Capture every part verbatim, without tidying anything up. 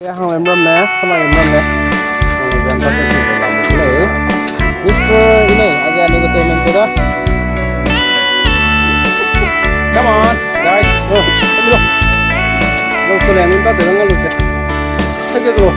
Ya, hang lem ram ne, sama lem ram ne. Hang lem ram ne, sama lem ram ne. Mister Ine, aja ni ko chairman pe da. Come on, guys. Oh, come on. Lo so le, min ba te lo se. Take it slow.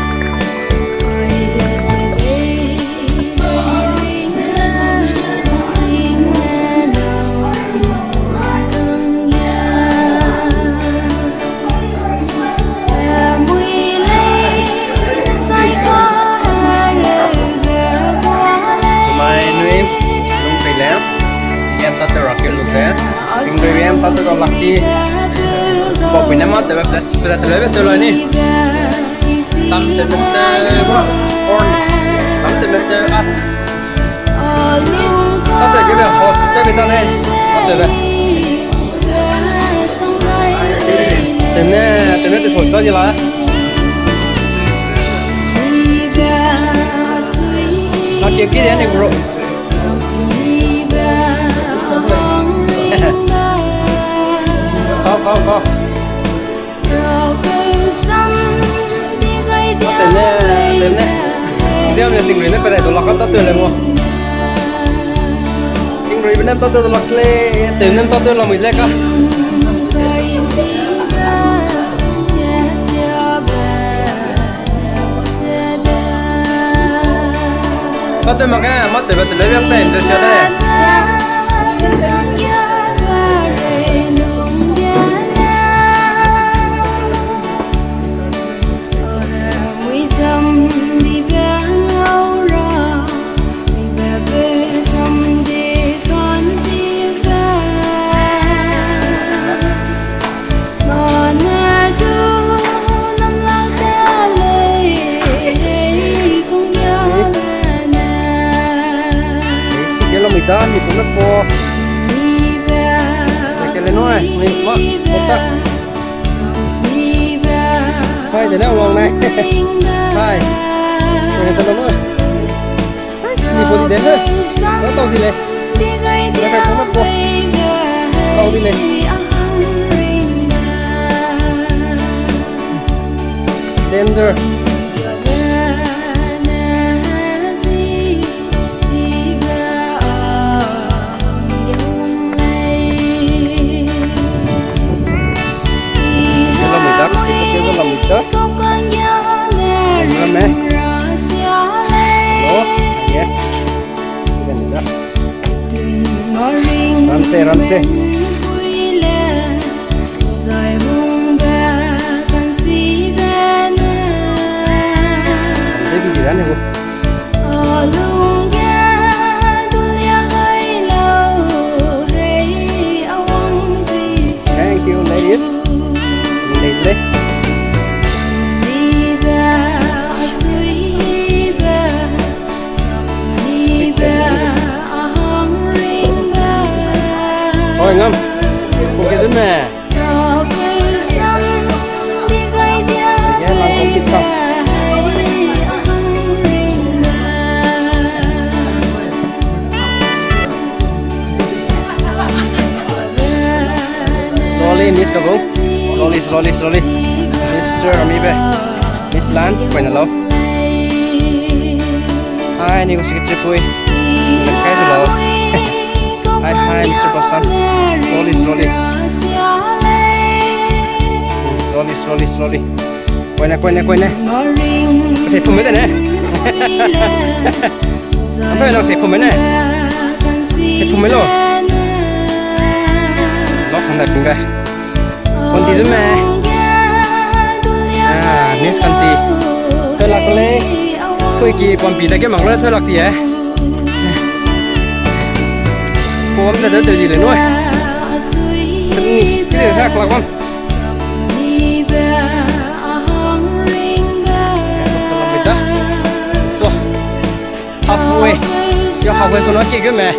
Mai nui, lung pei le, yan ta te rak ke lu ze, ting rui yan ta te rak lak ti, ba pui ne ma te be, be te le be te lo ni. Tam te mete, corn. Tam te mete, as. Tate ge be, hos, te be ta ne. Tate be. Tene, tene te sos ta di la. Aki, aki, ya ne, bro. Kau, kau, kau. Tene, tene. Ziam ne ting rui ne pe dai du lak ka ta teu le mo. Ting rui be nem ta teu du lak le, teu nem ta teu la mui le ka. Ka teu mak ge, ma teu be teu le biang te, teu sia de. Kelo mi da, mi pu me po. Kele noi, mi ma, po ta. Hai, de ne wang nai. Hai. Kele ta lo noi. Ni po di de ne. Lo tau di le. Lo tau di le. Tau di le. Danger. Sike lamui da, sike lamui da. Ram me. Oh, yeah. Ram se, ram se. Ram se bi di da ne bu. Thank you, ladies. Ladies. Oi, ngam. Oke, zun ne. Slowly, Miss Kabung. Slowly, slowly, slowly. Mister Amibe. Miss Lan, point lau. Hi, ni ko sike tripui. Kai su lau. Hi, hi, Mister Basan. Slowly, slowly. Slowly, slowly, slowly. Koine, koine, koine. Sei pum de ne. Ampe nang sei pum ne. Sei pum lo. Lo kan da pum ga. Kon di zun me. Ah, Miss Kanchi. Thoi lak le. Koi ki pampi da ke mak le thoi lak ti e. Pom da da di le noi. Tani, kile sa klak bam. So, halfway. Yo, halfway so na ke ge me.